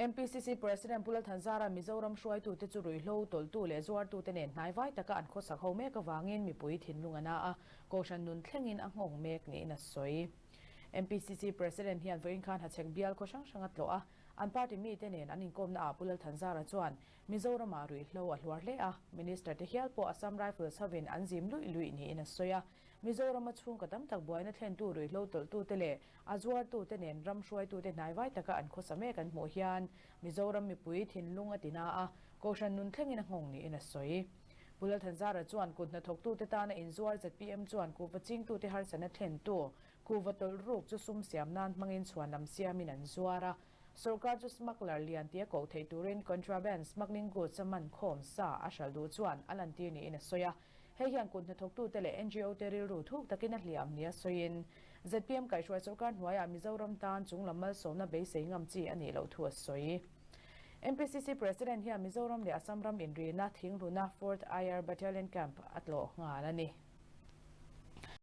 MPCC President Pu Lalthanzara Mizoram hruaitute chu ruihhlo tawlhtu leh zuartute nen hnaivai taka an khawsak ho mek avangin mipui thinlung a na a, Kohhran nun thlengin a nghawng mek niin a sawi. MPCC President hian vawiin khan Hachhek bial khaw hrang hrang a tlawh a, an party mite nen an inkawmna ah Pu Lalthanzara chuan Mizoramah ruihhlo a hluar hle a, Minister te hial pawh Assam Rifles hovin an zim luih luih niin a sawi a. Mizorama chhungkaw tam tak buaina thlentu ruihhlo tawlhtute leh a zuartute nen ram hruaitute hnaivai taka an khawsa mek an hmuh hian Mizoram mipui thinlung a ti na a, Kohhran nun thlengin a nghawng niin a sawi. Pu Lalthanzara chuan kut hnathawktute tana inzuar zpm chuan kuhva chingtute harsatna thlentu kuhva tawlh ruk chu sum siam nan hmangin chhuanlam siamin an zuar a, Sorkar chu smuggler lian tia koh theih turin contraband smuggling goods a man khawm sa a hralh duh chuan a lantir niin a sawi a. Hei hian kut hnathawktute leh NGO te rilru thuk takin a hliam nia sawiin zpm kaihhruai sorkar hnuaiah Mizoram tan chunglam malsawmna beisei ngam chi a nih loh thu a sawi. MPCC President hian Mizoram leh Assam ram inrina Thinghluna Fourth IR Battalion Camp a tlawh nghal a ni.